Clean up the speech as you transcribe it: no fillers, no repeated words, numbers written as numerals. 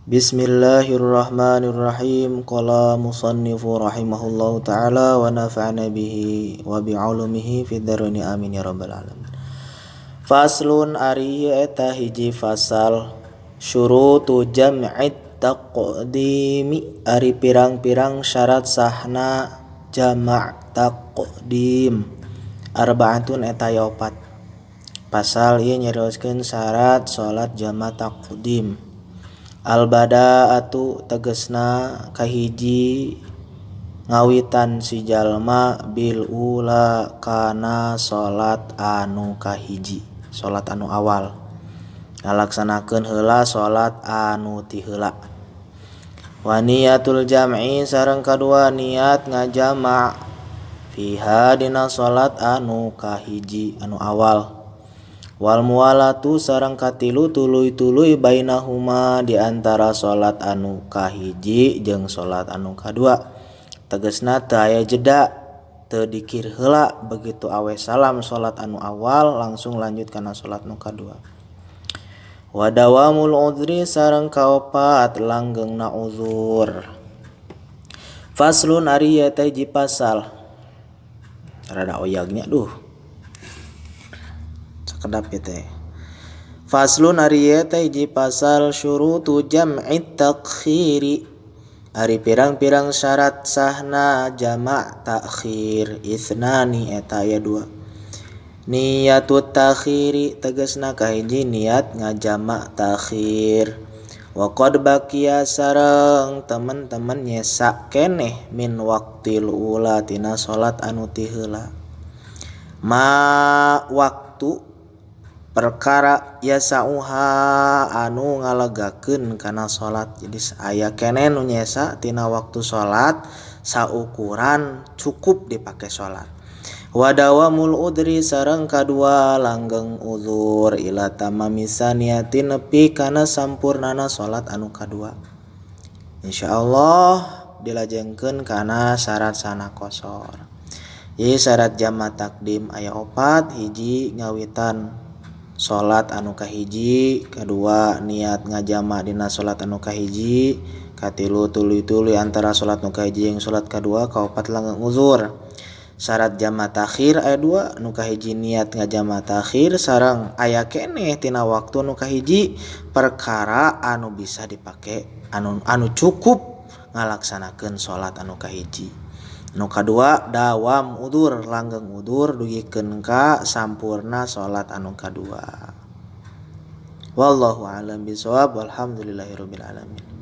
Bismillahirrahmanirrahim. Qala musannifu rahimahullahu taala wa nafa'ana bihi wa bi'ulumihi fid dharaini, amin ya rabbal alamin. Faslun, ari eta hiji fasal. Syurutu jam'it taqdimi, ari pirang-pirang syarat sahna jama' taqdim. Arba'atun, eta aya opat. Pasal ieu nyarioskeun syarat salat jama' taqdim. Al-bada'atu, tegesna kahiji ngawitan si jalma, bil ula, kana salat anu kahiji, salat anu awal, ngalaksanakeun heula salat anu ti heula. Wa niyatul jam'i, sareng kadua niat ngajama', fiha, dina salat anu kahiji, anu awal. Wal muwalatu, sareng katilu tuluy-tuluy, bainahuma, di antara salat anu kahiji jeung salat anu kadua, tegesna teu aya jeda, teu dikir heula. Begitu aweh salam salat anu awal, langsung lanjut kana salat nu kadua. Wa dawamul udri, sareng kaopat langgengna uzur. Faslun, ari ieu teh hiji pasal. Rada oyagnya, duh, sakedap ieu teh. Faslun, ari ieu teh hiji pasal. Syurutu jam'i takhiri, ari pirang-pirang syarat sahna jama' takhir. Isnani, eta aya dua. Niyatut takhiri, tegesna kahiji niat ngajama' takhir. Wa qad baqiya, sareng teman-teman nyesa keneh, min waqtil ula, tina salat anu ti heula, ma, waktu perkara, yasauha, anu ngalegakeun kana salat. Jadi aya keneh nu nyesa tina waktu salat saukuran cukup dipake salat. Wa dawamul udri, sareng kadua langgeng uzur, ila tamami saniyati, nepi kana sampurnana salat anu kadua. Insyaallah dilajengkeun kana syarat sana qosor. Jadi syarat jama takdim aya opat: hiji, ngawitan salat anu kahiji; kadua, niat ngajama dina salat anu kahiji; katilu, tuluy-tuluy antara salat nu kahiji jeung salat kadua; kaopat, langgeng uzur. Syarat jama takhir aya dua: nu kahiji niat ngajama takhir, sareng aya keneh tina waktu nu kahiji perkara anu bisa dipake, anu cukup ngalaksanakeun salat anu kahiji. Nu kadua, dawam udur, langgeng udur dugikeun ka sampurna salat anu kadua. Wallahu a'lam bishawab, walhamdulillahirabbil alamin.